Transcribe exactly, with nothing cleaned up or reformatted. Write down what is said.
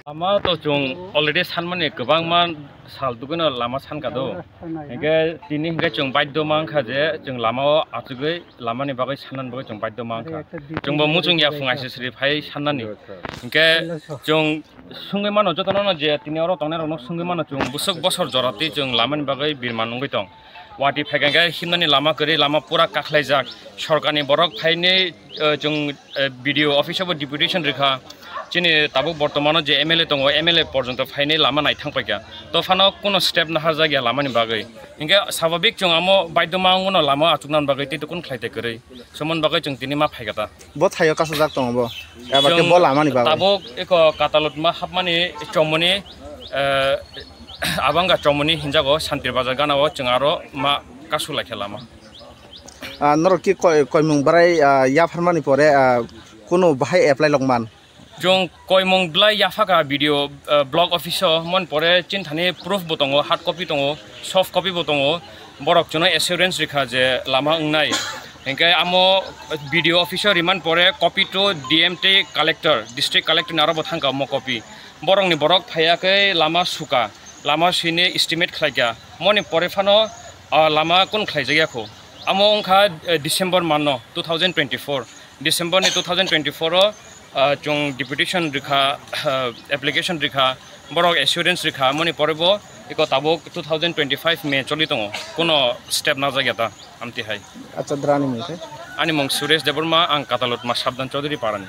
Lama to chwng already sanmani kwbangma sal tugwino lama sankha do. Hinkhe tini hinkhe chwng baidho mankha je chwng lama o achugwi lamani bagwi sanani bagwi chwng baidho mankha. Chwngbo muchung ya phung aisisri phai sannani. Hinkhe chwng sungwi mano jotono no je tini oro tongnai rokno sungwi mano chwng busuk bosor jora twi chwng lamani bagwi birman wngwi tong. Wati phaikha hinkhe himnani lama kwrwi lama pura kakhlaijak. Sorkarni borok phainwi, eh, chwng, eh, B D O office o bo deputation rikha. Chini tabuk bortomano je M L A tongo, M L A porjonto phainwi lama naithang paikha. To phano kuno step naharjak ya lamani bagwi. Hinkhe swabhabik chwng amo baidhoma wngmano lama achuknani bagwi tei to kun khlai tei kwrwi. Somoni bagwi chwng tini ma phaikha ta. Bo thaio kasajak tongo bo. Eba khe Chwng bo lamani bagwi. Tabuk eko Katalutma hapmani chomoni, eh, abangga chomoni hinjago Santir Bazar gana o chwng aro ma kasu laikha lama. Ah, norok ki koi-, koimung bwrai, ah, yapharmani pore, ah, kunu bahai apply lokman? Chwng koimung bwlai yaphakha B D O, ah, block office o, mon pore chinthani proof bo tongo, hard copy tongo, soft copy bo tongo. Borok chwngno assurance rikha je lama wngnai. Hinkhe amo B D O office o riman pore copy to D M tei collector, district collector ni aro bo thangkha omo copy. Borokni borok phaiya khe lama suka, lama sini estimate khlaikha. Moni pore phano, ah, lama kun khlaijak ya kho. Amo wngkha, eh, December manno two thousand twenty-four. December ni two thousand twenty-four o, ah, chwng deputation rikha, ah, application rikha, borok assurance rikha, moni pore bo eko tabuk two thousand twenty-five May choli tongo, kuno step najak ya ta amtwi hai. Acha, drani mung khe? Ani mung Suresh Debbarma, ang Katalutma Sabdan Chaudhary Parani.